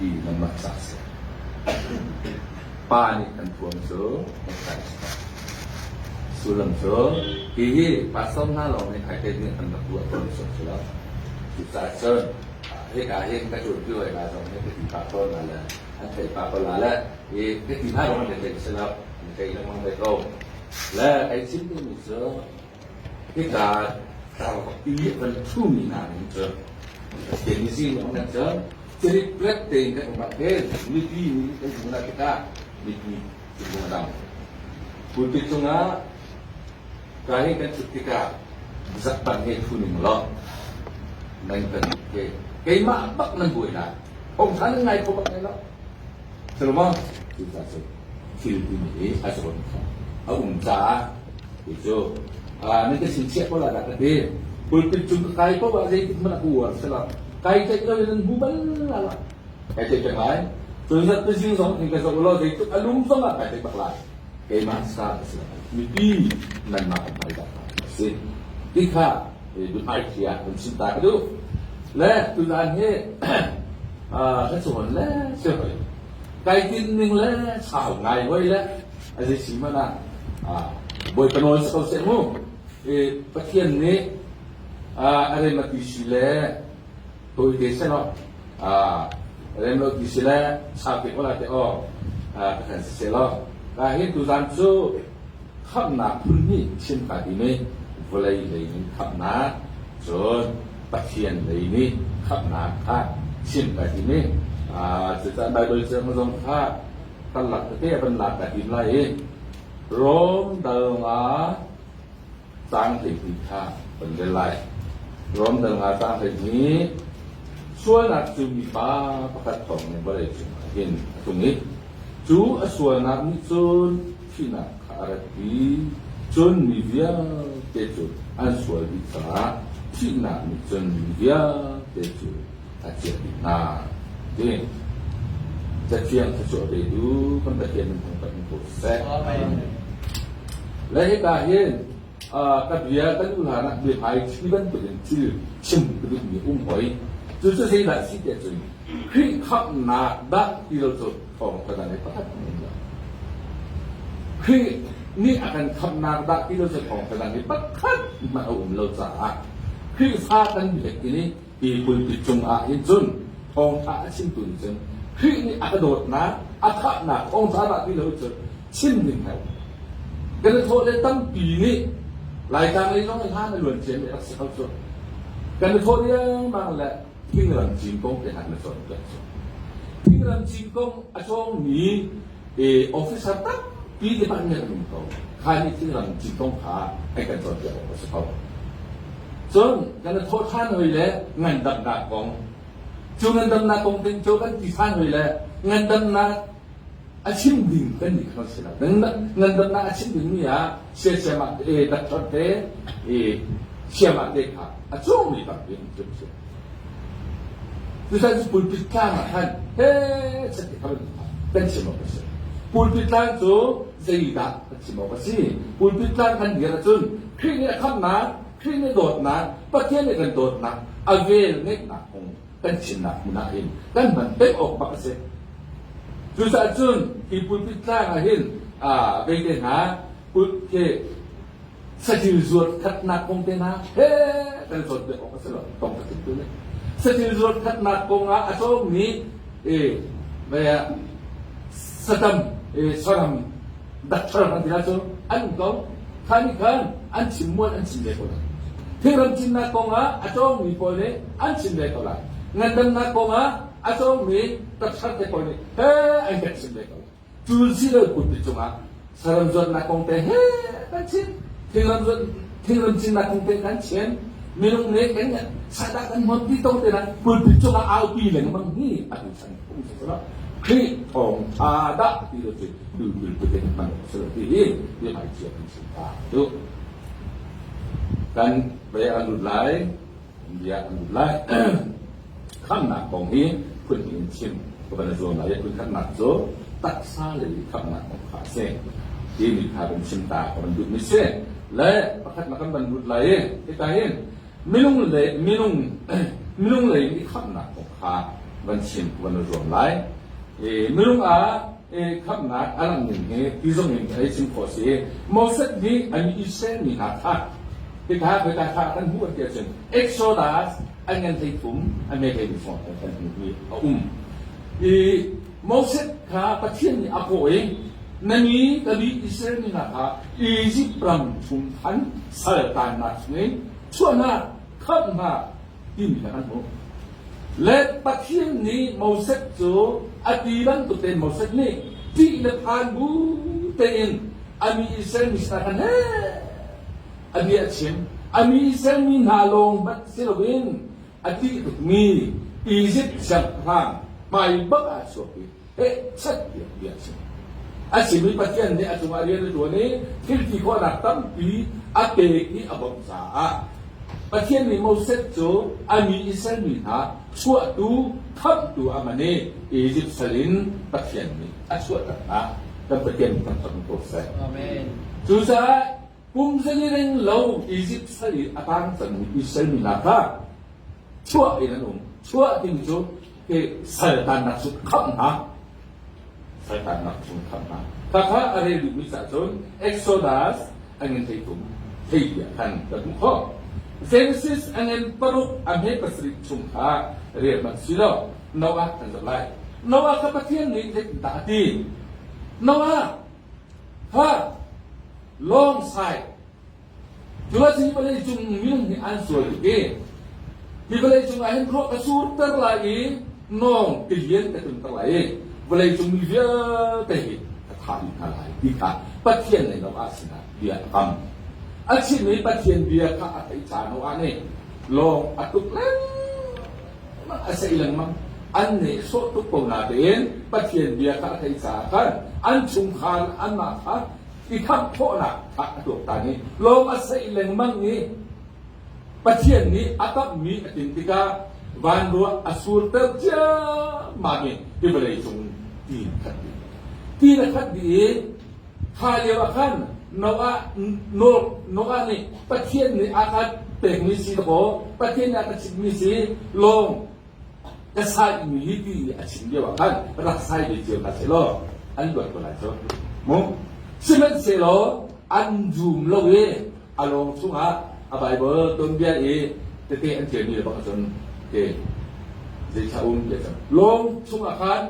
Hi nanmah ca a si. Pa nih kan thuam cu necktie a si ko. Sullam cu hihi pastor hna lawng nih ai tel nih an rak tuah tawn a si lo. Cucaah cun hika hin ka ṭuanpi hawi hna zong nih ka ti pah tawn hna le an theih pah ko la le hi ka ti hna zong an i theih si lo. An i thei lengmang ve ko. Le kai chim duhmi cu Hika tlangpi a kan ṭhumi hna ning cu Pathian nih zing an cun cirikplet tein kan um ahhin mipi nih kan hmuh hna tikah mipi thinlung a dam. Pulpit cungah ka hi kan ṭhut tikah zakpan he ṭhu ning law nan kan ke keimah bak nan buai lai. Thawngṭha nan ngai kho bak lai lo. Silo Cucaah cu thil timi hi a zawn kha a um caah ti cu nan ka chingchiah ko la dah ka ti. Pulpit cung ka kai paoh ah zeitik hmanh a ka uar si lo. Kai ceih lo in nan hmu bal la lo. Kai ceih peng lai. Cun zatpazing zong in ka zoh law zeitluk a lum zong ah kai ceih bak lai. Keimah sa ka si lo. Mipi nanmah kan hmaizah hna a si. Ti kha biahmaiṭhi ah kan chim ta ka duh. Le tuzaan hi ka cawn le si hoi. Kai tinh ning le sau ngai hoi le a zei si hmanh ah Bawipa nawl si ko seh mu. Pathian nih a rem a ti si le tawite selaw rem lo ti si le sau te ko la te aw ka kan si selaw ka hin tuzaan cu Khamhnak phun hnih chim kaa tim i vawlei lei in khamhnak, cun Pathian lei nih khamhnak kha chim kaa tim i cucaah Baibal caang zong kha karlak tete a van lak kaa tim lai i Rom dal nga caang 12 kha kan rel lai. Rom dal nga caang 12 sualnak cu mipa pakhat thawng in vawlei cungah hin a tlung i cu a sualnak nih cun thihnak kha a ratpi. Cun mi vialte cu an sual dih caah thihnak nih cun mi vialte cu a ciah dih hna. Ti Cathiang thluachuah petu kan Pathian min thangṭhat in ko seh. Le hika hin ka bia kan u hlan ah biahmai thi bantukin thil chim ka duhmi um hoi. Cucu zeidah si tiah cun Khrih khamhnak dah ti lo cu thawngṭha dang i pakhat an um lo. Khrih nih a kan khamhnak dah ti lo cu thawngṭha dang i pakhat hmanh a um lo caah Khrihfa kan biak i hi pulpit cungah hin cun thawngṭha a chimtu nih cun Khrih nih a ka dawtnak, a khamhnak thawngṭha dah ti lo cun chim ding hau. Kan i thawh le tampi nih Laitlang lei zong i hlan a luan ciami a rak si kho cu. Kan i thawh riangmang le thingram cin kong te hna na cawnpiak cu. Thingram cin kong a cawngmi officer tampi te hmanh nih an um ko. Kha nih thingram cin kong kha an kan cawnpiak awk a si ko. Cun kan i thawh ṭhan hoi le ngandamnak kong. Cu ngandamnak kong ding cu kan ti ṭhan hoi le ngandamnak a chim ding kan nih kha si lo. Ngandamnak a chim dingmi ah siasiamah te doctor te siamah te kha a cawngmi tampi an tluk si. Cucaah cu pulpit tlang ah khan he chat ti kha kan chim awk a si. Pulpit tlang cu zeidah kan chim awk a si? Pulpit tlang kan dir ahcun Khrih nih a khamhnak, Khrih nih dawtnak, Pathian nih kan dawtnak, a vel ngeihnak kong kan chimnak hmun ah hin kan hman peng awk bak a si. Cucaah cun hi pulpit tlang ah hin veite hna ke saṭil zuat khatnak kong te hna he kan cawnpiak awk a si lo tong ka tu nih saṭil zuat khatnak kong ah a cawngmi satam saram doctor kan ti lai cu an um ko. Kha nih khan an chim mual an chim ve ko lai. Thingram cinnak kong ah a cawngmi pawl nih an chim ve ko lai. Ngandamnak kong ah a cawngmi doctor te pawl nih he an kan chim ve ko lai. Cu si lo pulpit cungah saram zuatnak kong te he kan chim. Thingram zuat thingram cinnak kong te kan chim. Minung nih kan sahdah kan hmon ti to te na pulpit cungah aupi lengmang hi atu chan phung si lo. Khrih thawngṭha dah ti lo cu pulpit in hman awk a si lo ti hi biahmaiṭhi kan chim ta duh. Kan ve an lut lai, bia an lut lai. Khamnak kong hi phun hnih in chim ka van i zuam lai i phun khatnak cu taksa lei khamnak kong kha a si. Hi mi kha kan chim ta ka van duhmi si. Le pakhatnak kan van lut lai i hika hin minung le minung minung lei in i khamnak kong kha. van chim van zuam lai. Minung ah khamhnak a langh ning hi ti zong in ei chim khawh si. Moses nih an Israel mi hna kha hika hika kha kan hmuh an ti ahcun Exodus an ngan 13 an me hlei sawm kan hmuh mi a um. I Moses kha Pathian nih a kawh i na mi ka mi Israel mi hna kha Izipt ram chung khan saltannak chungin chuahnak khamhnak timi kha kan hmuh. Le Pathian nih Moses cu a ti bantuk tein Moses nih ṭih le phan bu tein a mi Israel mi sinah khan heh a bia a chim. A mi Israel mi hna lawng hmanh si loin a ṭih tukmi Izipt siangpahrang hmai bak ah a chuak i heh chat tiah bia a chim. A chim i Pathian nih a cungah rian a ṭuan i thil ti khawhnak tampi a pek i a bawmh caah Pathian nih Moses cu a mi Israel mi hna chuahtu, khamhtu a man i Izipt sal in Pathian nih a chuahter hna. Kan Pathian thangṭhat ko seh. Amen. Cucaah kum zali reng lo Izipt sal i a tang cangmi Israel mi hna kha chuah in an um. Chuah ding cu sal tannak cu khamh hna. Sal tannak chung khamh hna. Khakha a rel duhmi caah cun Exodus a ngen 13 thei bia khan kan hmuh khawh. Genesis a ngen 6 a hme 7 chung kha rel hmanh si lo Noah kan zoh lai. Noah kha Pathian nih zeitindah a ti? Noah kha lawng sai Cu a si vawlei cung minung nih an sual tuk i hi vawlei cung ah hin ruah ka surter lai i nawng tilian ka tlunter lai i vawlei cung mi vialte hi ka thah dih hna lai ti kha Pathian le Noah sinah bia a kam. A chim i Pathian bia kha a theih caah Noah nih lawng a tuk lengmang, a seih lengmang. An nehsawh tuk ko natein Pathian bia kha a theih caah khan an chungkhar anmah kha i khamh khawhnak kha a tuaktan i lawm a seih lengmang i Pathian nih a kamhmi a tlin tikah vanruah a surter ciammam i hi vawlei cung ti na khat dih. Ti na khat dih i kha lio ah khan Noah Noah nih Pathian nih a ka pekmi si dakaw Pathian nih a ka chimhmi si lawng ka saimi hi ti a chim lio ah khan rak sai ve cio hna sehlaw an luat ko lai cu mu. Sihmanhsehlaw an zum lo i a lawng chungah a Bible tuanbia i tete an ṭialmi le bang ahcun ke zeithla um ti a cang. Lawng chungah khan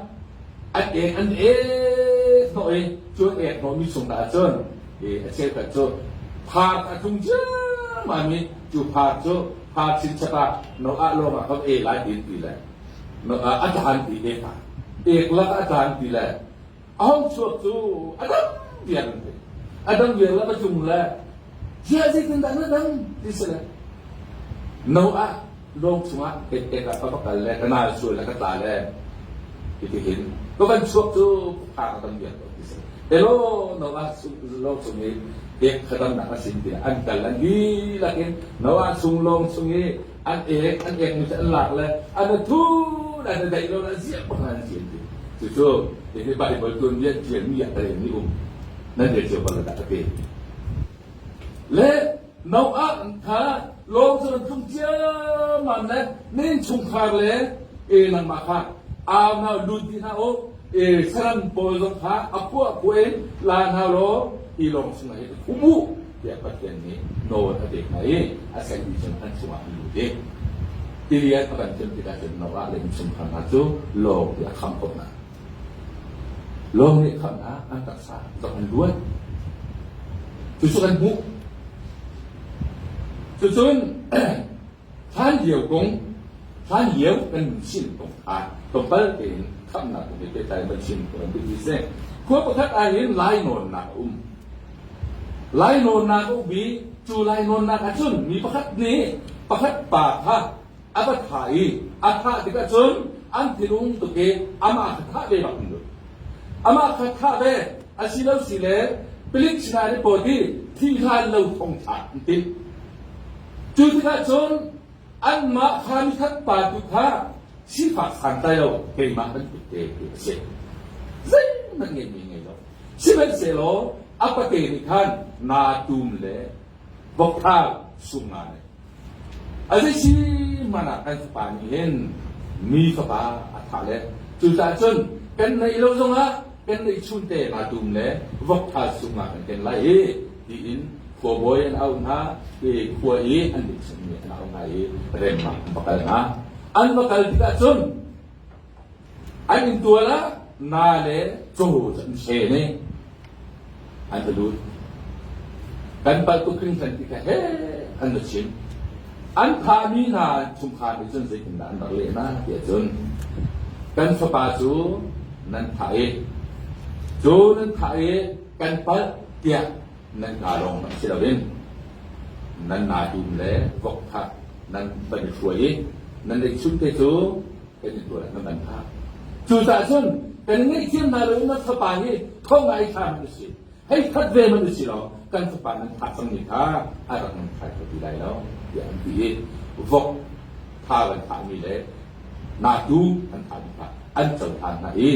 an ek an ek hnawh i cu an ek hnawhmi chung hna ahcun a cheukhat cu phar a tlung ciammam i cu phar cu phar chinchap ah Noah lawng ah kan e lai ti ti le a tlan ti ek ah ek lak a tlan ti le a hong chuak cu a dam viar an ti a dam viar le a tlung le ziah zeitindah na dam ti si le Noah lawng chungah ek ek ah ka va kal le ka nal sual le ka tla le hitihin ka van chuak cu phar a dam viar ko ti si elo Noah lawng chung i ek khadamnak a sin tiah an kal an dihlak in Noah chung lawng chung i an ek an ek mi cu an lak le an a thu an a daih lo le ziah bak an sian ti cucu hihi Bible tuanbia ṭialmi ah ka ni um nan rel cio bal dah ka ti le Noah kha lawng cu an tlung ciammam le na innchungkhar le e nangmah kha au hna lut dih hna u e saram pawl zong kha a phuah phuah in la hna law hi lawng chungah hi khum u tiah Pathian nih nawl a pek hna i a sermi cun an chungah an lut i tilian a van tlun tikah cun Noah le innchungkhar hna cu lawng tiah a khamh khawh hna. Lawng nih khamh hna an taksa zong an luan. Cucu kan hmuh. Cucun hlan lio kong hlan lio kan nun kong kha tlawmpal tein khamhnak kong he pehtlai van chim ko an duhmi si. Khua pakhat ahhin lainawnnak a um. Lainawnnak a um i cu lainawnnak ahcun mi pakhat nih pakhat pa kha a va thah i a thah tikah cun an thinung tuk i amah kha thah ve bak an duh. Amah kha thah ve a si lo si le palik sinah an i pawt i thi hlan lo thong thlak an timh. Cu tikah cun anmah kha mithat pa tu kha sifak santlai lo keimah bantuk te ti a si. Zeihmanh ngeihmi ngei lo. Sihmanhsehlaw a pate nih khan naa tum le vokthal sung nga ne. A zei si hmanh ah kan fapa nih hin mi fapa a thah. thah le cucaah cun kan neih lo zongah kan neih chunte nga-tum le vok tha sungah kan ken lai i tiin khuabawi an auh hna i khua i an nih an auh hna i remnak an va kal hna. An va kal tikah cun an inntual ah na le caw cu an hren i an va lut. Kan palh tuk hringhran ti kha he an va chim. An thahmi hna chungkhar nih cun zeitindah an rak leh hna tiah cun kan fapa cu nan thah i cu nan thah i kan palh tiah nan kaa lawng hmanh si loin nan naa-dum le vok kha nan van i hruai i nan leichun te cu kan in tuah nan van phak. Cucaah cun kan ngaihthiam hna lo in nan fapa hi thong ah i thla hmanh usih, hei that ve hmanh usih law kan fapa nan thah cangmi kha a rak nan thai kho ti lai lo tiah an ti i vok tha van thahmi le naa-tu an thahmi kha an cohlan hna i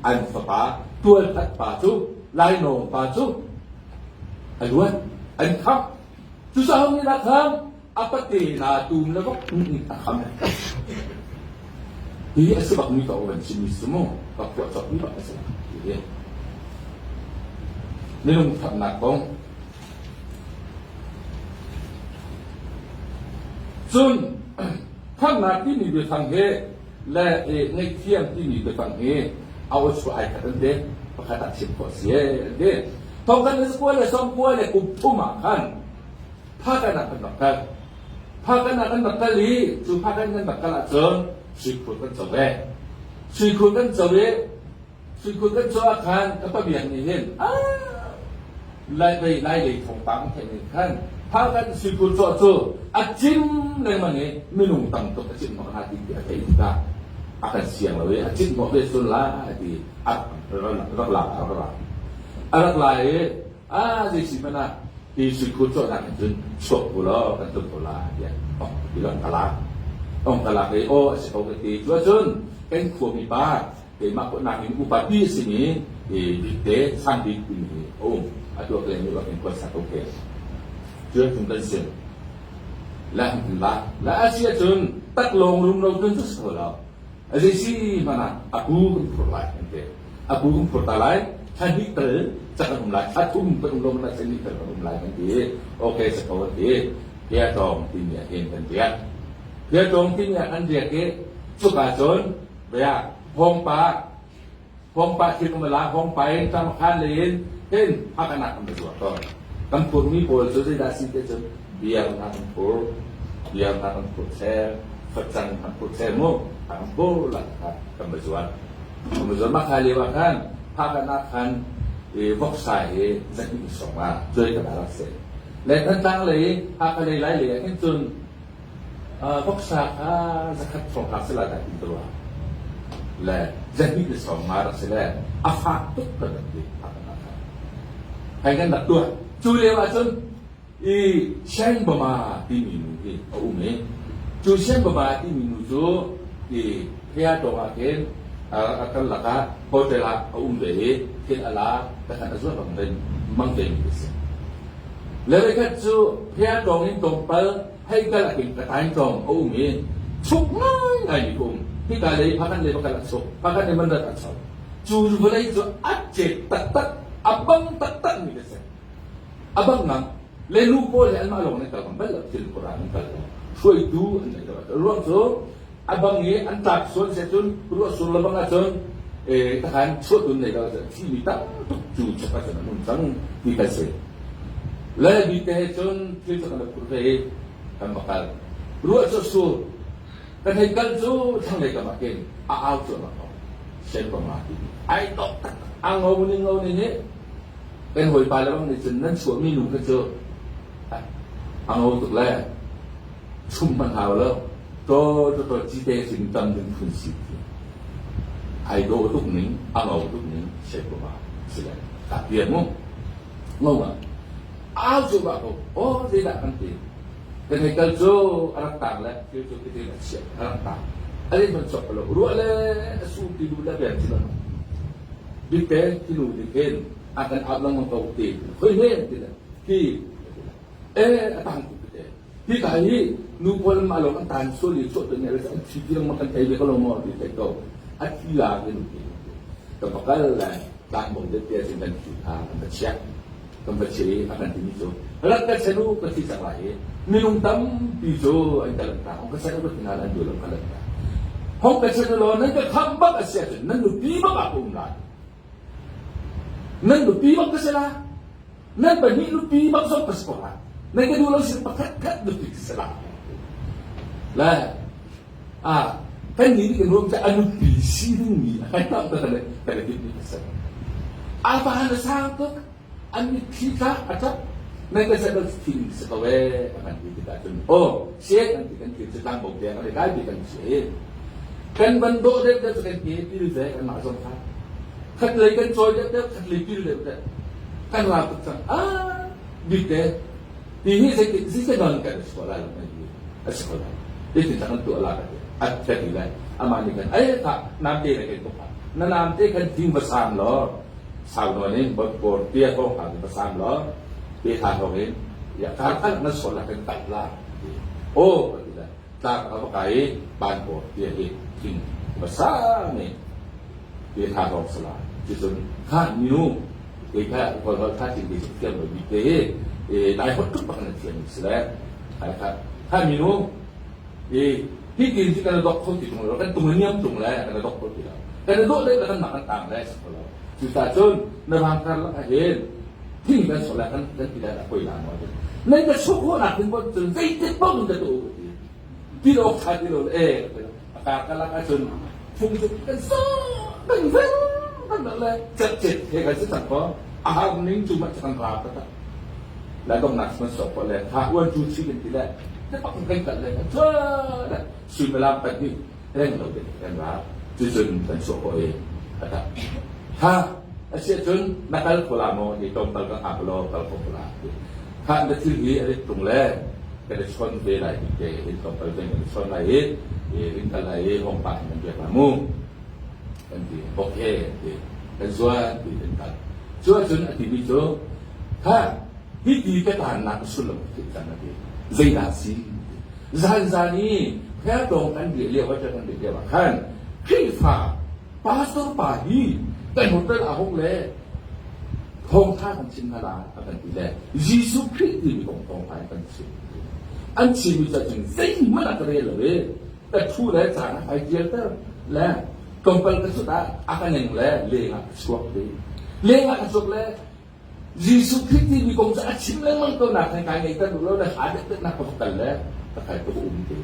an fapa tualthat pa cu lainawng pa cu a luat an khamh. Cucaah nih dah khan a pate na tum le vok nih a kham. Hi a si bakmi ka van chimmi si mu ka phuah cawkmi bak a si. Hi minung thatnak kong cun khamnak timi biafang hi le ngaihthiam timi biafang hi a aw chuah ai khat an ti pakhat ah chim khawh si an ti thongkhat le zakua le sawmkua le kum thum ah khan phakan ah kan rak kal phakan ah kan rak kal i cu phakan kan rak kal ahcun suikhur kan co ve suikhur kan co i suikhur kan co ah khan ka pabiak nih hin lai lei lai lei thawngpang theih nih khan phakan suikhur cawh cu a cim lengmang i minung tam tuk a cim hnawh hna ti a theih tikah a kan siang lo i a cim hnawh ve sul lai ti a rak la a rak la a rak la i a zei si hmanh ah hi suikhur cawhnak in cun chuak u law kan tum ko la tiah ong ti ong ka lak ong ka lak i aw a si ko ka ti cu ahcun kan khuami pa keimah nak in upa pi a simi bikte sang bik timi a um a tuak le mi in kuat sak ko ke cuan thung kan sim la la la a si ahcun taklawng rum lo cun cu si lo a zei si hmanh ah a ku kan phur lai kan ti a ku kan phur ta lai thla hnih tal cak kan um lai thla thum kan um lo mana thla hnih tal kan um lai kan ti okay sa ko kan ti bia tawng timi ah hin kan riak bia tawng timi ah kan riak i cuka cun bia hong pa hong pa thil um la hong pa in tam khan le in hin hakanak kan zuar tawn kan phurmi pawl cu zeidah si te cun biar na kan phur biar na kan phur sel facang kan phur sel mu kan phur la kan ba zuar kan ba zuar ma kha lio ah khan hakanak khan voksa hi zahnih song ah cuai ka rak se le thantlang lei haka lei lai lei ah khin cun Voksa kha zakhat hrawng hlah seh lai dah ti ka ruah. Le zahnih le 50 rak si le a fak tuk kan rak ti. Hai kan rak tuah. Cu lio ahcun i Shen Bama timi nu hi a um i cu Shen Bama timi nu cu i Phaya tawng ah khin a kan lakah hotel ah a um ve i thil a la takhan a zuar bang ve mang ve mi a si. Le voikhat cu Phaya tawng in tlawmpal hei kal ah khin ka tain tlawng a um i chuk ngaingai mi ka um. Hika lei phakan lei va kal a chuk, phakan lei man rat a chok. Cu vawlei cu a cek taktak, a bang taktak mi ka si. A bang ngang. Le nu pawl he anmah lawng nan kal bang bal lo, thil pura an kal lo. Hruaitu an nei lo. Ruang cu a bang i an tlak sual se cun ruah sur le bang ahcun takhan chuah tun nei lo thi mi tam tuk cu chuk ahcun an um cang ti kan si. Le bi te he cun thil cu kan phur ve i kan va kal. Ruah cu sur kan hei kal cu thlanglei kam ah khin a au cuahmah ko. Shen ko ma ti. Ai dawh tak a ngo ning ngo ning hi kan hawipa le bang nih cun nan chuahmi nu kha cu a ngo tuk le chum hmanh hau lo taw taw cite sin tam ding phun si ai dawh tuk ning a ngo tuk ning shen ko ma si le ka pian mu ngo ma au cu ba ko o zeidah kan ti kan hei kal cu a rak tang le thil cu titin a chiah a rak tang a rin man chok lo ruah le a su ti lu le ben chi bikte ti nu nih khin a kan out lengmang ko ti khoi he ti le ti e a tang tu te hi ka hi nu pawl ma lo an tan sual i chuah tu ne an thi ti lengmang kan thei ve ko lo maw ti thei ko. A thi la kan ti. Kan va kal le tlangbo te te cun kan thi kha kan va chiah. Kan va chiah i a kan timi cu rak ka chen u ka thi cang lai i minung tampi cu an ka lanhtak. Hong ka chen u ka ti hna an duh lo ka lanhtak. Hong ka chen u law nan ka khamh bak a si ahcun nan nupi bak ah ka um lai. Nan nupi bak ka si lai. Nan pahnih nupi bak zong ka si ko lai. Nan ka duh lo sin pakhat khat nupi ka si lai. Le ah kan nih nih kan ruam cu a nupi si dingmi a kan tam tak le kan i timhmi a si. A pa na sang tuk, an mitthli tla a ṭap, nan ka set thil si ko ee a kan ti tikah cun aw sian an ti kan thil cu tlangbo tiang a kai ti kan si i kan van dawh deuh deuh cu kan ke pil ve kanmah zong kha khat lei kan cawi deuh deuh khat lei pil deuh deuh kan ral tuk cang ah bikte ti hi zeitik zei non kan si ko lai lo a si ko lai zeitin kan tuah la ka ti a ka ti lai amah nih kan ai kha nam te na kan tuk na nam te kan thing va sam law sau nawn in bor tia ko kha va sam law te tha thong in ya kar kal na sol la kan tat la o ka ti lai tlak a va kai ban bor tia hi thing va sam ni te tha thong sala ti cun kha minu kei kha kol hol kha chin ti thiam lo bi te hi lai hot tuk bak na thiam si le khai kha kha minu i hi tin si kan dok kho ti tung lo kan tung niam tung le kan dok kho ti lo kan dawh le kan mak kan tang le si lo cu ta cun na rang kar lak ah hin thing kan so la kan kan ti la koi la mo nan ka sok ho nak tin bon cun zeitik bang ka tu ti lo kha ti lo e a ka lak ah cun phung cu kan so kan veng kan le chet chet he kan si tak ko a har ning cu ma kan ra ta ta la dong nak man so ko le tha uan chu chi kan ti le te pak kan kat le kan chua le suimilam pahnih reng lo te kan ra cu cun kan so ko e ata ha asia cun na kal ko la mo ni tom kal ka hak lo kal ko la kha na thil hi a rit tung le kan i chon ve lai ti te in tlawmpal te kan i chon lai i in kal lai i hong pa in kan biak la mu kan ti okay ti kan zuan ti kan kal cu ahcun a timi cu ha hi ti ka taannak sullam ti kan a ti zeidah si zan zan i phertawng kan riah lio ah kan riah lio ah khan Khrihfa pastor pa hi kan hotel a hong le thawngtha kan chim hna la a kan ti le Jesuh Khrih timi kong thawngtha kan chim an chimmi ca cun zeihmanh a ka rel lo i ka thu le caan a kai tialter le tlawmpal ka sut ah a ka neng le leng ah ka chuak te leng ah ka chuak le Jesuh Khrih timi kong cu a chim lengmang ko nak kai ngei ta duh lo le ha dek nak ka kal le ka kai ka um te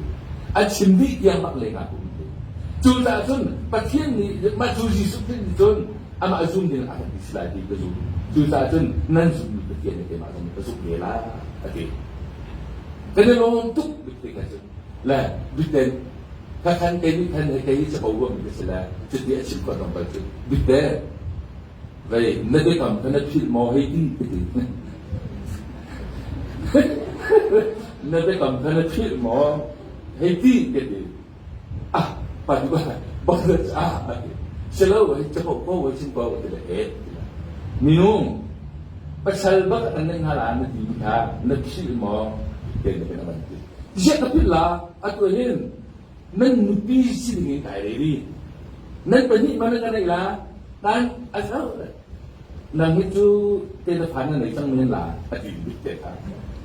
a chim dih tiang bak leng ah ka um te cu caah cun Pathian nih mah cu Jesuh Khrih nih cun amah zum ding a kan ti si lai ti ka zum cu caah cun nan zummi Pathian nih keimah zong ka zumh ve la a ti kan i lawm tuk bik te ka cun le bikten ka khan kei nih khan he kei capo ruahmi ka si le cuti a chim khawh dong bal cu bikte vei na biakam kha na philh maw hei ti ka ti na biakam kha na philh maw hei ti ka ti ah pa ti ba bak ah a ti silo hei capo ko hei chim ko ti le eh minung pasal bak an nei hna la na ti mi kha na philh maw te na kan ban ti ziah ka philh la atu hin nan nupi si ding in kai ready nan pahnih man ka nei la tan a zo nang hi cu te na phan na nei cang men la a ti bik te kha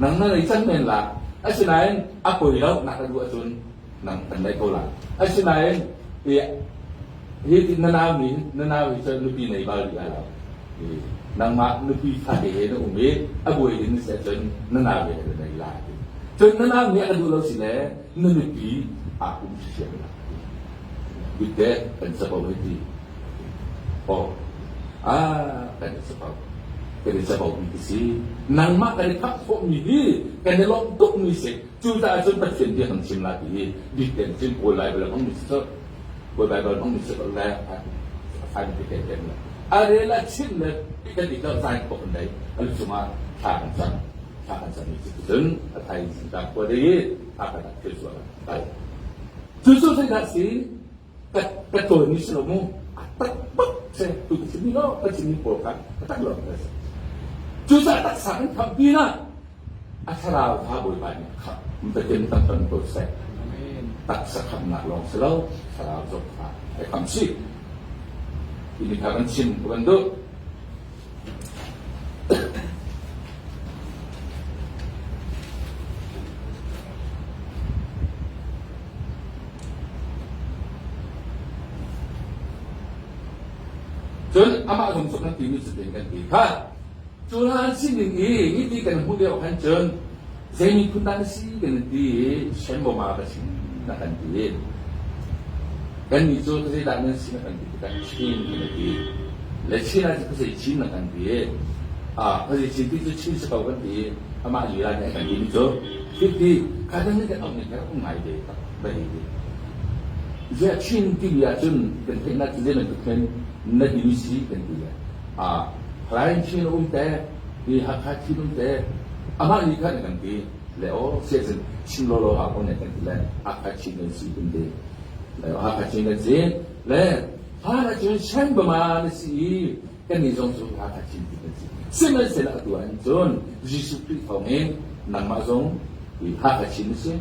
nang na nei cang men la asinain a poi lo nak ka duh ahcun nang kan nei ko la asinain hi ti na nau ni na nau hi cu nupi nei bal rih lo nangmah nupi fa te he na um i a buai ding si ahcun na nau he na nei la cun na nau nih a duh lo si le na nupi aa um hriam la Bite kan capo hei ti oh ah kan i capo kan i capo mi si nangmah kan i phak khawhmi hi kan i lawmh tukmi si cucaah cun Pathian bia kan chim la ti hi bik ten cun Kawl Baibal hmang mi si cu Kawl Baibal hmang mi si ko le a fai ti ke ten le a rel a chim le kan i tlauh zai ko kan dei al cungah thla kan cam thla kan cam mi si cun a thai zingka khua dei i thla kan thil sual kai Cu cu zeidah si? Ka ka tawimi si lo mu. A tak bak si. Tu ka chimmi lo, ka chimmi pawl kha a tak lo ka si. Cucaah taksa kan khamh pinah a thlarau kha Bawipa nih a khamh. Pathian tam tam ko seh. Taksa khamhnak lawng si lo, thlarau zong kha. Ai kham chih. Timi kha kan chim ka van duh. Cun amah zong cu kan timi cutin kan ti kha. Cu hlan sining i hiti kan hmuh lio khan cun zei miphun dah na si kan ti i Shenboma ka si na kan ti. Kannih cu zeidah nan si na kan ti tikah Chin kan ti. Le Chin ah cun zei Chin na kan ti. Ah, zei Chin ti cu Chin si ko kan ti. Amah lila nih a kan timi cu hiti kha dan nih kan auh ning um ngai ve tak bai ti. Ziah Chin timi ahcun kan theihnak cu zei bantuk khin na timi si kan ti le. Ah, Hrain Chin um te, hi Hakha Chin um te, amah nih khan kan ti. Le aw siacun Chin lawlaw ha ko ne kan ti le Hakha Chin kan si kan ti. Le Hakha Chin kan si. Le hlan ahcun Shan Bama na si i kannih zong cu Hakha Chin ti kan si. Sihmanhsehlaw atu ah cun Jesuh Khrih thawngin nangmah zong Hakha Chin na si.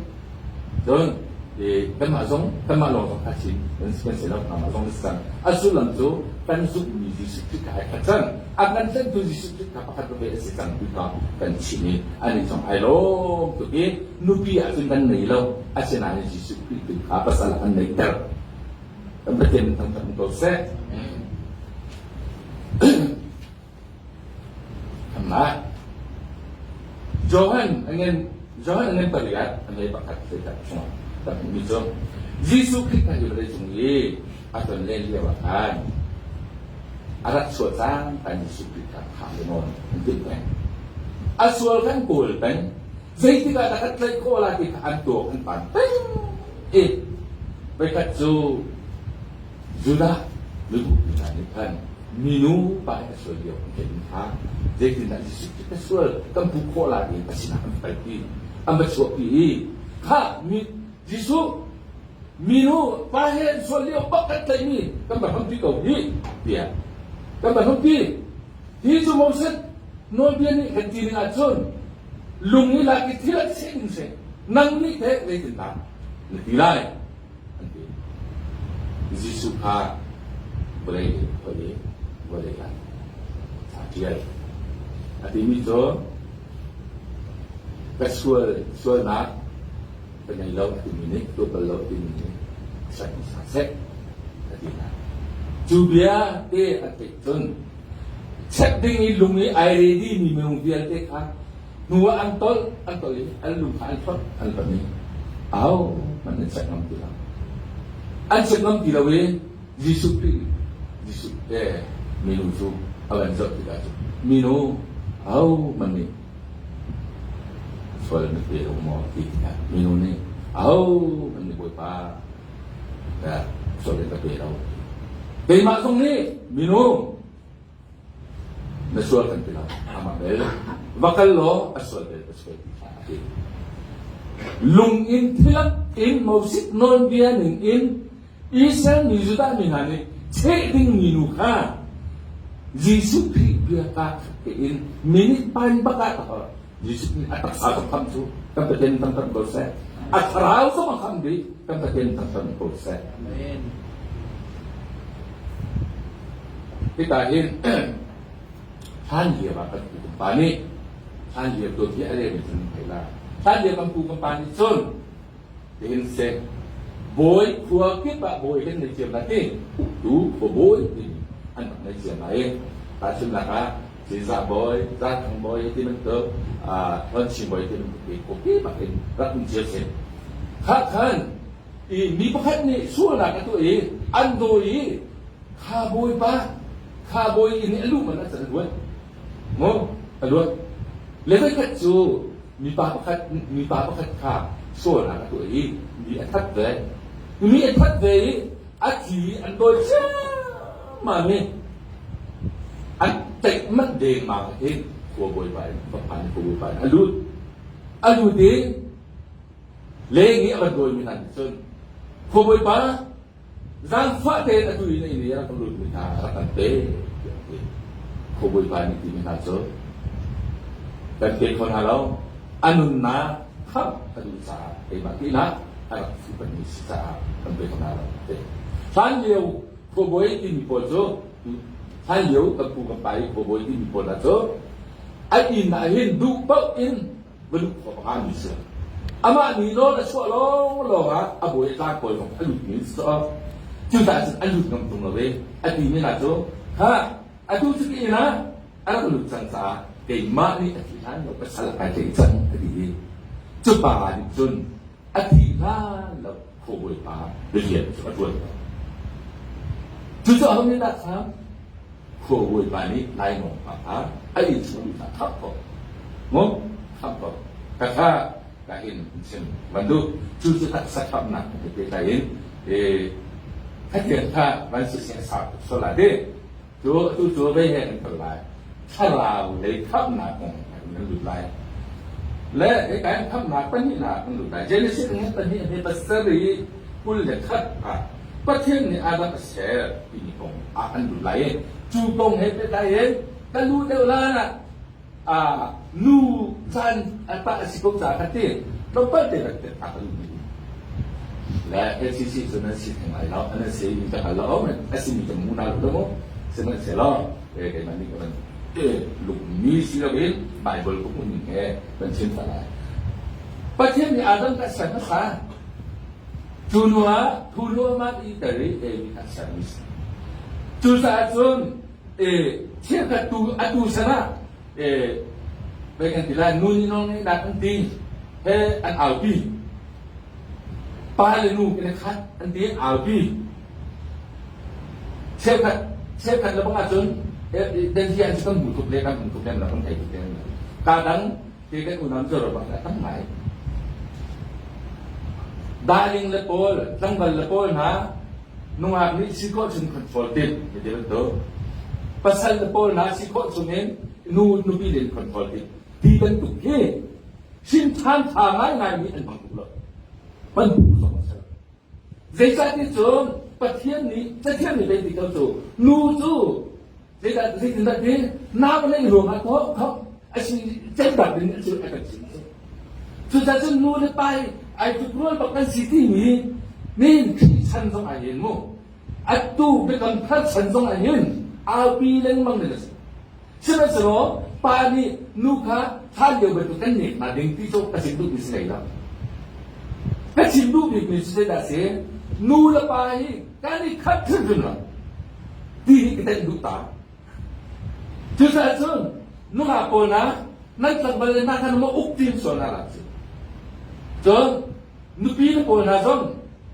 Cun kanmah zong kanmah lawng zong Hakha Chin kan si lo, nangmah zong na si cang. A sullam cu kan zumhmi Jesuh Khrih kha ai khat cang. A kan tlanhtu Jesuh Khrih kha pakhat veve a si cang ti kha kan chim i anih zong ai lawm tuk i nupi ahcun kan nei lo. Asinain Jesuh Khrih tu kha pasal an neihter. Kan Pathian thangṭhat ko seh. Amah Johan angen Johan angen pariat a ngei pakhat zeidah chungah kan hmuhmi cu Jesuh Khrih kha hi vawlei cung i a ton len lio ah khan a rak chuah cang kan Jesuh Khrih kha thah le nawn an timh peng. A sual kan kawl peng. Zeitik ah dah kan tlaih khawh lai ti kha an tuak an pan peng i voikhat cu Judah mibupi hna nih khan minu pa he a sual lio an theih kha zeitindah Jesuh Khrih ka sual kan puh khawh lai i a sinah an kalpi an va chuahpi i kha mi Jesuh minu pa he an sual lio bak kan tlaihmi kan va hrampi ko hi tiah kan va hrampi hi cu Moses nawlbia nih kan ti ning ahcun lung i lak i thil an seh ning seh nang nih teh zeitindah na ti lai an ti. Jesuh kha vawlei vawlei vawlei ah aa ṭial. A timi cu ka sual sualnak ka ngei lo a timi nih tuah bal lo a timi nih sak hmasa seh a ti hna. Cu bia te a theih cun check ding i lung i ai ready mi minung vialte kha Hnu ah an tolh, an tolh i an lu kha an hlonh, an hlonh i ahohmanh an check ngam ti lo. An check ngam ti lo i Jesuh Khrih Jesuh te minu cu a van zoh tikah cun minu ahohmanh nih sual na pe lo maw ti tikah minu nih ahohmanh nih Bawipa sual in ka pe lo. Keimah zong nih minu Na sual kan ti lo. Amah bel va kal law a sual bel ka sual ti hlah a ti. Lung in thilak in Moses nawlbia ning in Israel mi Judah mi hna nih cheh dingmi nu kha Jesuh Khrih bia kaa khat tein minute pan bak ah ka holh. Jesuh nih a taksa zong khamh cu kan Pathian thangṭhat ko seh. A thlarau zong a khamh dih kan Pathian thangṭhat ko seh. Amen. Hika hin hlan lio ah kan pu kan pa nih hlan lio dawt hi a rel cun thei la. Hlan lio kan pu kan pa nih cun tihin seh bawi khua kip ah bawi kan nei ciam lai ti uktu khua bawi timi an rak nei ciam lai i tahchunhnak ah Cinzah bawi, Zathang bawi ti bantuk, Hlawnching bawi ti bantuk hi khuapi bak in rak um cio si. Kha khan i mi pakhat nih sualnak a tuah i an dawi i kha bawipa kha bawi inn i a luh man ah cun a luat. Maw a luat. Le voikhat cu mipa pakhat mipa pakhat kha sualnak a tuah i mi a that ve. Mi a that ve i a thi an dawi ciammam i An tlaih manh dengmang ah hin khua bawipa in va phan i khua bawipa in a lut. A lut i leng i a van dawimi hna nih cun khua bawipa zaangfah tein atu i na inn i a rak lutmi hna rak kan pe tiah a ti. Khua bawipa nih timi hna cu kan pe kho hna lo. A nunnak khamh a duh caah keimah tinak a rak fuhpanhmi si caah kan pe kho hna lo a ti. Hlan lio khuabawi timi pawl cu hlan lio kan pu kan pa i khuabawi timi pawl hna cu an inn ah hin duh paoh in va luh khawh a mi si. Amah nih nawl a chuah lawnglawng ah a bawi a tlang pawl zong a lutmi an si caah cucaah cun an lut ngam tung lo i a timi hna cu ha atu cu ka inn ah a rak lut cang caah keimah nih a thi hlan lo pasal a kai tleih cang a ti i cu pa nih cun a thi hlan lo khuabawi pa rian cu a ṭuan ko. Cucu aho nih dah kha khuabawi pa nih lainawng pa kha a inn chung kha khap ko. Mu khap ko. Ka kha ka in chim van duh. Cucu taksa khamnak he pehtlai in khatiang kha van si seh sau tuk sual ah ti. Cu atu cu vei he kan kal lai. Thlarau lei khamnak kong kan lut lai. Le hika in khamnak pahnihnak kan lut lai. Genesis ngan pahnih he pasarih 21 ah Pathian nih Adam a ser timi kong ah kan lut lai i cu kong he pehtlai in kan luh deuh lan ah nu caan a tah a si ko caah kan ti tlawmpal te kan a kan lut le LCC cu nan si theng lai lo an si mi ka hal lo a si mi ka mu na lo mu sihmanhsehlaw keimah nih ka van lungmi si loin Bible ka hmuh ning he kan chim ta lai Pathian nih Adam ka ser hmasa cu hnu ah thu luahmah i tel i Evi kha sermi si cucaah cun chiakhat tu atu san ah Pei kan ti lai nu nih nawl ngeihnak an ti he an aupi. Pa le nu kan i khat an ti aupi. Cheukhat cheukhat le bang ahcun Delhi an kan hmu tuk le kan hmu tuk lem lo kan thei tuk lem lo. Ka dang te kan unau cu ro bang tam ngai. Darling le pawl, tlangval le pawl hna nungak nih si khawh chung control tim ti bantuk. Pasal le pawl hna si khawh chung in nu nupi len control tim ti bantuk hi hrimthan tha ngaingai mi an hmang tuk lo. Pan zong a si. Zeicahti cun Pathian nih Pathian nih zei ti ko cu nu cu zeidah zeitindah ti nau lei ruangah tawh thok a si cemdak ding a cu a kan chim cu. Cucaah cun nu le pa hi ai tlukrual bak kan si timi nihin Khrih chan zong ah hin mu atu biakam thar chan zong ah hin aupi lengmang ni a si. Sihmanhsehlaw pa nih nu kha hlan lio bantuk kan nek hna ding ti cu ka chim duhmi si hlei lo. Ka chim duh bikmi cu zeidah a si? Nu le pa hi kan i khat hrimhrim lo ti hi ka tenh duh ta. Cucaah cun nungak pawl hna nan tlangval le hna kha na maw uk tim sual hna hlah sih. Cun nupi le pawl hna zong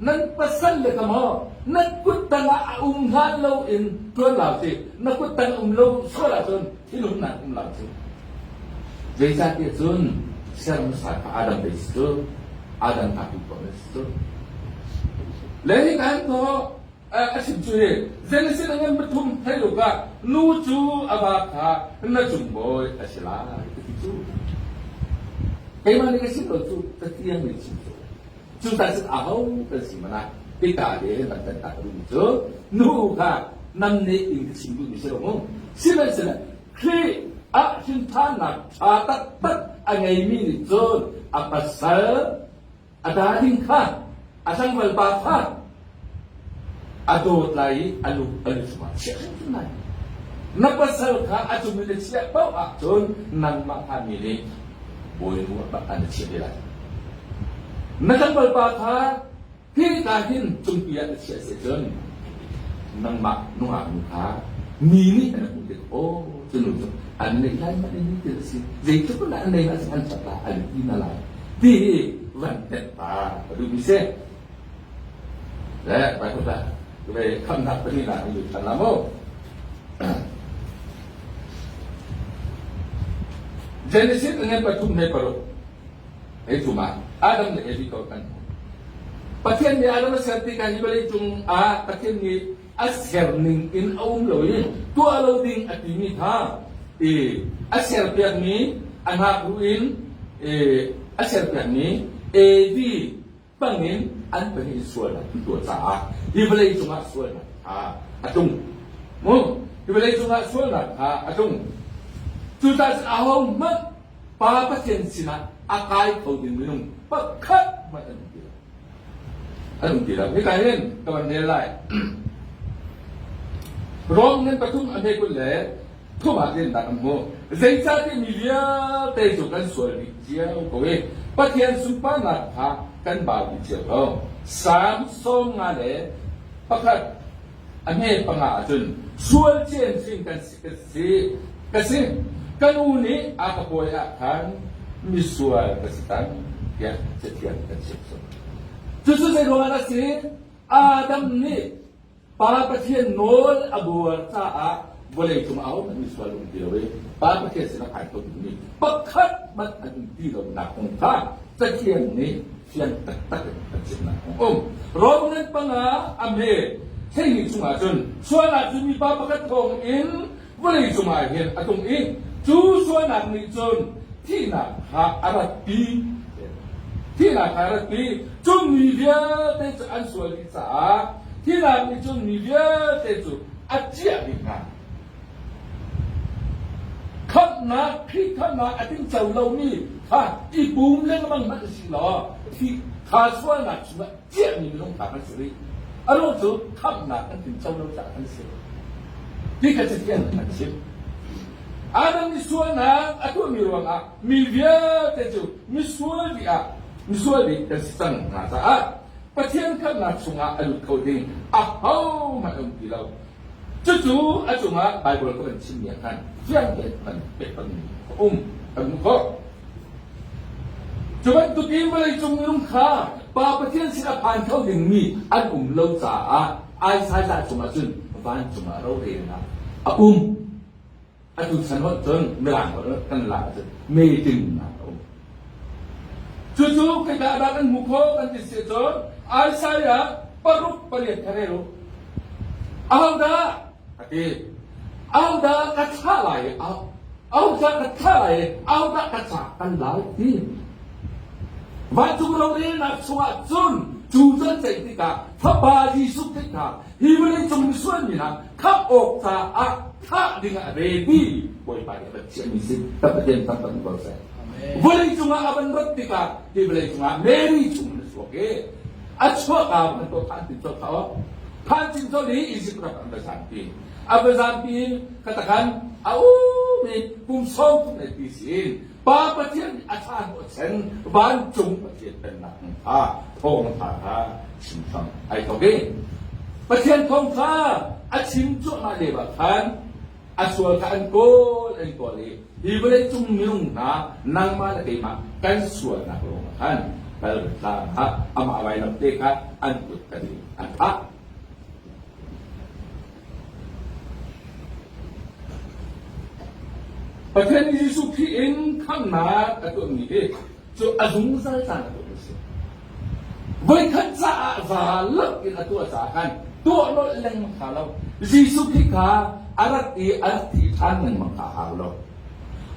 nan pasal le ka maw nan kut tangah a um hlan lo in ṭuan lau sih. Na kut tang um lo sual ahcun thinhunnak um lau sih. Zeicahtiah cun ser hmasa kha Adam pei si cu Adam kha tu tuah na si cu. Le hi kan thaw a chim cu hi Genesis a ngan pathum thei uk ah nu cu a va kha na cung bawi a si lai ka ti cu. Keimah nih ka chim lo cu Pathian nih chim cu. Cu ta cun aho kan si mana tika le kan kan ta ka duhmi cu nu kha nam nih in ka chim duhmi si lo mu. Sihmanhsehlaw Khrih ah hrinthannak ṭha taktak a ngeimi nih cun a pasal a darling kha a tlangval pa kha a dawt lai i a lu a lu cungah chiah hrimhrim lai. Na pasal kha a cung i na chiah paoh ahcun nangmah kha mi nih bawinu ah an chiah te lai. Na tlangval pa kha hika hin cungpi ah na chiah si cun nangmah nungak nu kha mi nih an hmuh tik aw cu nu cu an neih lai mah ni ti a si zeitluk in an nei la an ṭhat la an ti na lai ti hi van tenh ta ka duh mi si le bai ko ta ve khamnak pahnih nak in lut ṭhan la mu Genesis ngan pathum he paruk hei thum ah Adam le Evi ko kan Pathian nih Adam a ser tikah hi vawlei cung ah Pathian nih a ser ning in a um lo i tuah lo ding a timi kha i a serpiakmi a ngakru in a serpiakmi Evi bangin an pahnih sualnak an tuah caah hi vawlei cungah sualnak kha a tlung. Mu hi vawlei cungah sualnak kha a tlung. Cucaah cun ahohmanh Pa Pathian sinah a kai kho ding minung pakhat hmanh an um ti lo. An um ti lo. Hika hin ka van rel lai. Rom nan pathum a hme 20 le thum ah dinnak an hmu. Zeicahtiah mi vialte cu kan sual dih cio ko i Pathian sunparnak kha kan bau dih cio ko. Salm 51 a hme panga ahcun sual ciancin kan si ka si ka si kan u nih a ka pawi ah khan misual ka si cang tiah cathiang kan chim. Cucu zei ruangah dah si? Adam nih Pa Pathian nawl a buar caah vawlei cung ah ahohmanh misual um ti lo i Pa Pathian sinah ai kho dingmi pakhat hmanh an um ti lonak kong kha Cathiang nih fiang taktak in a chimnak kong um. Rom ngan panga a hme 12 chungah cun sualnak cu mipa pakhat thawng in vawlei cungah hin a tung i cu sualnak nih cun thihnak kha a ratpi. Thihnak kha a ratpi. Cun mi vialte cu an sual dih caah thihnak nih cun mi vialte cu a ciah dih hna. Khamhnak, Khrih khamhnak a tinco lomi kha i pum lengmang hmanh si law thih kha sualnak chungah ciahmi minung kha kan si rih. A ruang cu khamhnak an tinco lo caah kan si. Ti kha cathiang an chim. Adam nih sualnak a tuahmi ruangah mi vialte cu misual dih ah misual dih kan si cang hna caah Pathian khamhnak chungah a lut kho ding ahohmanh um ti lo. Cucu a cungah Baibal ka van chimmi ah khan fiang tein kan pehpangmi a um kan hmuh khawh. Cu bantukin vawleicung minung kha Pa Pathian sin a phan kho dingmi an um lo caah Isaiah cungah cun vancung ah rorelnak a um. Atu chan holh cun Mirang holh kan lak ahcun meeting-nak a um. Cucu khoika dah kan hmuh khawh kan ti si cun Isaiah 6 8 kha rel u. Ahodah a ti? Ahodah ka thlah lai i ahodah ka thlah lai i ahodah ka ca kan lai ti. Vancung rorelnak chungah cun cu can ceih tikah Fapa Jesuh Khrih kha hi vawleicung misual mi hna khamh awk caah thah dingah a ready Bawipa nih a van chiahmi si ka Pathian thangthat ko seh. Vawleicung ah a van rat tikah hi vawleicung ah Mary chung in a chuak i a chuak ah van ko phan tin cawk kha phan cin cawk i Egypt ram an va zampi. A va zampi khatakhan a um i kum 30 le ti sin Pa Pathian nih a thla hnawh chen vancung Pathian pennak kha thawngtha kha chim hram ai thawk i Pathian thawngtha a chim cuahmah lio ah khan a sual kha an kawl an kawl i hi vawleicung minung hna nangmah le keimah kan sualnak ruangah khan kal tlang ah amah vailam te kha an kut kan in an thah. Pathian nih Jesuh Khrih in khamhnak a tuahmi hi cu a zungzal caan a tuahmi a si. Voikhat caah za lak in a tuah caah khan tuah nolh lengmang kha lo. Jesuh Khrih kha a rat i a rak thi ṭhan lengmang kha a hau lo.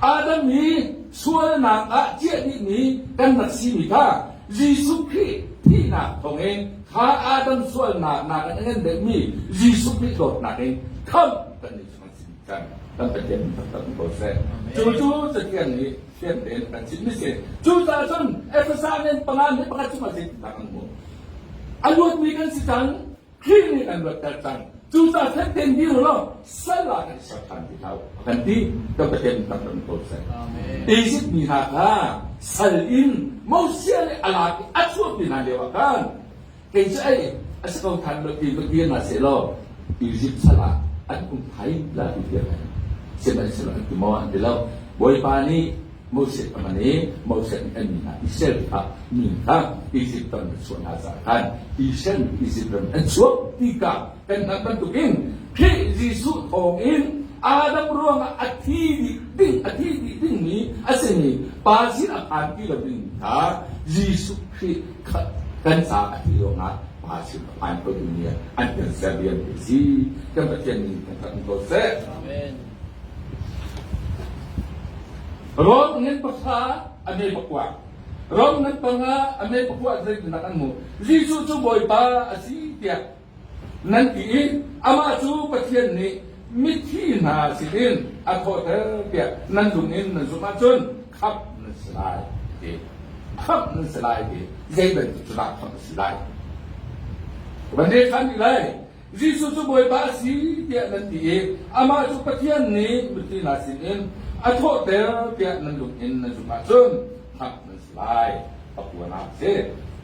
Adam hi sualnak ah ciah dihmi kan rak simi kha Jesuh Khrih thihnak thawngin kha Adam sualnak nakin a ngan deuhmi Jesuh Khrih dawtnak in khamh kan ni chung si cang. Kan Pathian taktak ko seh. Cu cu Cathiang nih fiang tein kan chimmi si. Cucaah cun Efesa nen panga nih pakhat cungah zeitindah kan hmuh? A luatmi kan si cang. Khrih nih kan luatter cang. Cucaah fek tein dir u law sal ah kan i ser ṭhan ti hlah u. A kan ti. Kan Pathian taktak ko seh. Egypt mi hna kha sal in Moses nih a lak i a chuahpi hna lio ah khan kei cu ei a si ko than lo ti va dir hna seh law Egypt sal ah an um thai la ti tiang sihmanhsehlaw an ti maw an ti lo. Bawipa nih Moses a hman i Moses nih an mi hna Israel kha mi kha Izipt ram an chuah hna caah khan Israel nih Izipt ram an chuak tikah kan hngalh bantukin Khrih Jesuh thawngin Adam ruangah a thi dih ding a thi dih dingmi a simi pa sin a phan ti lo ding kha Jesuh Khrih kan caah a thi ruangah pa sin a phan ko dingmi an kan ser rian ti si kan Pathian nih kan rak ko seh. Amen. Rom ngan pahra a me pakua. Rom ngan panga a me pakua zeitindah kan hmuh? Jesuh cu Bawipa a si tiah nan ti i amah cu Pathian nih mithi hna sinin a thawhter tiah nan lung in nan zumh ahcun khamh nan si lai ti. Khamh nan si lai ti. Zei bantuk cu dah khamh a si lai? Van rel ṭhan rih lai. Jesuh cu Bawipa a si tiah nan ti i amah cu Pathian nih mithi hna sinin a thawhter tiah nan lung in nan zumh ahcun khamh nan si lai. Pakuanak a si.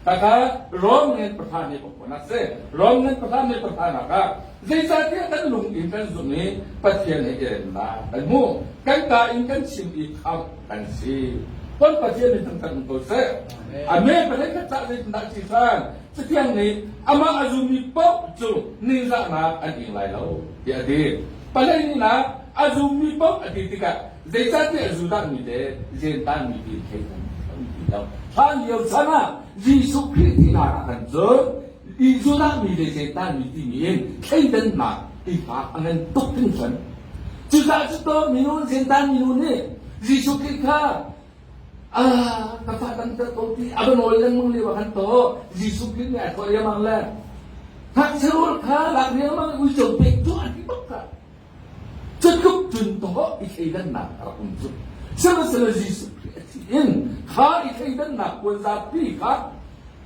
Khakha Rom ngen pahra nih pakuanak a si. Rom ngen pahra nih pahranak ah zeicahtiah kan lung in kan zumh i Pathian he i remnak kan hmuh. Kan ka in kan chim i khamh kan si. Kan Pathian nih thangṭhat um ko seh. Amen. Pathian kha cah zeitindah a si ṭhan? Cathiang nih amah a zummi paoh cu ningzahnak an ing lai lo tiah a ti. Paleinihnak a zummi paoh a ti tikah zeicahtiah Judah mi le Jentail mi ti thei an um ti lo. Hlan lio chan ah Jesuh Khrih thihnak ah khan cun Judah mi le Jentail mi timi in thleidannak ti kha a ngan tuk hringhran. Cucaah cu minung Jentail minu nih Jesuh Khrih kha Ah, ka fa kan tel ko ti a va nawl lengmang lio ah khan to Jesuh Khrih nih ai thawh riangmang le ngakchia rawl kha lak riangmang i uico pek cu an ti bak ka cu tluk cun to i thleidannak a rak um cu sihmanhsehlaw Jesuh Khrih a thih in kha i thleidannak puanzarpi kha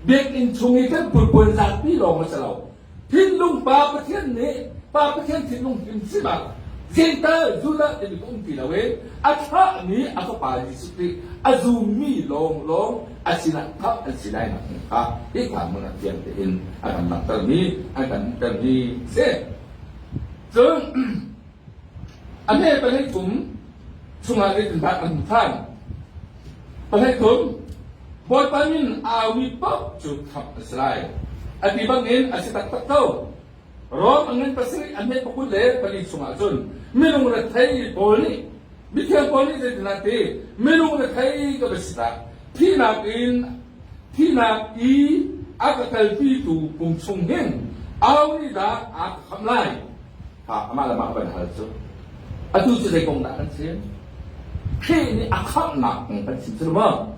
biakinn chung i kan pul puanzarpi lawng a si lo Thinlung Pa Pathian nih Pa Pathian thinlung hrimhrim ah Jentail Judah timi ka um ti lo i a thlahmi a fapa Jesuh Khrih a zummi lawnglawng a sinah khamh an si lai nak kong kha hika hmun ah fiang tein a kan langhtermi an kan hmuhtermi a si. Cun a hme pahnih kum chungah zeitindah an hmu ṭhan? Pahnih kum Bawipa min aumi paoh cu khamh an si lai. A ti bangin a si taktak ko. Rom a ngan pasarih a hmet pakul le pali chungah cun minung rethei pawl nih mithiang pawl nih zeitindah ti minung rethei ka va si dah thihnak in thihnak i a ka kalpitu pum chung hin au nih dah a ka khamh lai Ha, amah le mah van hal cu. Atu cu zei kong dah kan chim? Khrih nih a khamhnak kong kan chim cu maw?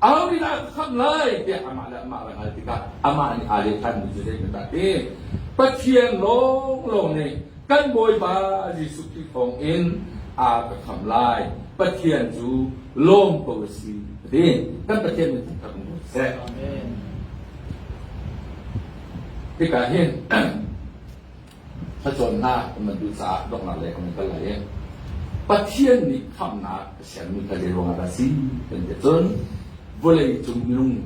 Aho nih dah a khamh lai tiah amah le amah van hal tikah amah nih aa leh ṭhanmi cu zei dah ti? Pathian lawnglawng nih kan Bawipa Jesuh Khrih thawng in a ka khamh lai. Pathian cu lawm ko a si. A ti. Kan Pathian min thangṭhat um ko seh. Amen. Hika hin Thlacamnak kan duh caah donghnak lei kan kal lai i Pathian nih khamhnak a sermi kha zei ruangah dah a si kan ti ahcun vawlei cung minung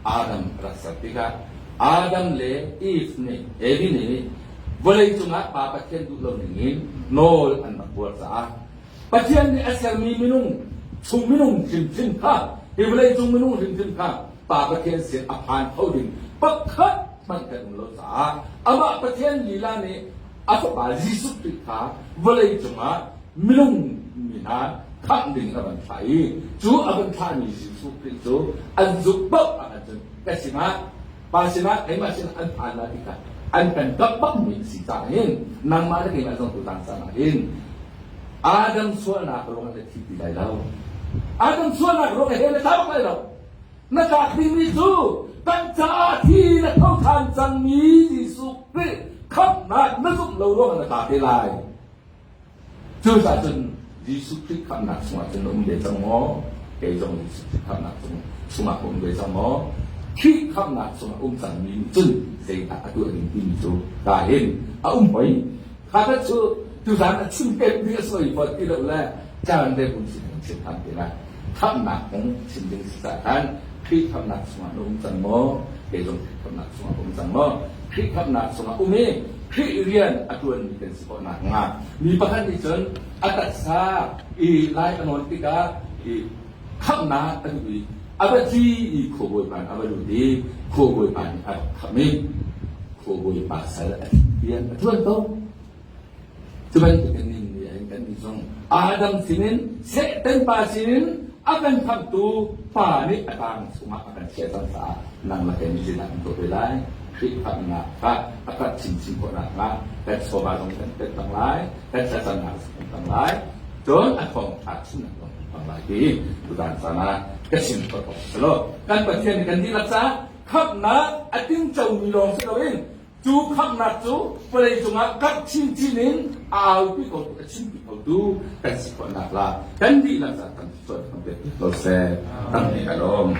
Adam a rak ser tikah Adam le Eve nih Evi nih vawlei cungah Pa Pathian duh lo ningin nawl an rak buar caah Pathian nih a sermi minung chung minung hrimhrim kha hi vawlei cung minung hrimhrim kha Pa Pathian sin a phan kho ding pakhat hmanh kan um lo caah amah Pathian lila nih a fapa Jesuh Khrih kha vawlei cungah minung mi hna khamh ding a van thlah i cu a van thlahmi Jesuh Khrih cu an zumh paoh ahcun ka sinah Pa sinah keimah sinah an phan lai tikah an kan kap bakmi a si caah hin nangmah le keimah zong tutan caan ah hin Adam sualnak ruangah na thi ti lai lo. Adam sualnak ruangah he na tla bak lai lo. Na tlak dingmi cu kan caah thi na tho ṭhan cangmi Jesuh Khrih khamhnak na zumh lo ruangah na tla te lai. Cucaah cun Jesuh Khrih khamhnak chungah cun na um ve cang maw? Kei zong Jesuh Khrih khamhnak chungah ka um ve cang maw? Khrih khamhnak chungah um cangmi nih cun zeidah a tuah ding timi cu ka hin a um hoi. Kha kha cu tuzaan a chim pekmi a sawi fawn ti lo le caan le hmun sin kan chim ṭhan te lai. Khamhnak kong chim ding si caah khan Khrih khamhnak chungah na um cang maw? Kei zong Khrih khamhnak chungah ka um cang maw? Khrih khamhnak chungah um i Khrih rian a ṭuanmi kan si khawh nakhnga mi pakhat nih cun a taksa i lai a nawn tikah i khamhnak a duh i a va thi i khuabawipa in a va lut i khuabawipa nih a rak khamh i khuabawipa sal a rian a ṭuan ko. Cu bantukin ning nih hin kannih zong Adam sinin Satan pa sinin a kan khamhtu Pa nih a tang chungah a kan chiah cang caah nang le kei nih zeidah kan tuah ve lai? Khrih khamhnak kha a karh chinchin khawh nakhnga kan chawva zong kan pek cang lai, kan thlacamnak zong kan tang lai, cun a thawngṭha chimnak zong kan tang lai ti tutan caan ah ka chim khawh awk a si lo. Kan Pathian nih kan dihlak caah khamhnak a tincomi lawng si loin Cu khamhnak cu vawlei cungah karh chinchin in a aupi ko a chimpi khotu kan si khawhnak la kan dihlak ca kan sual kan pek ko seh. Tampi ka lawm.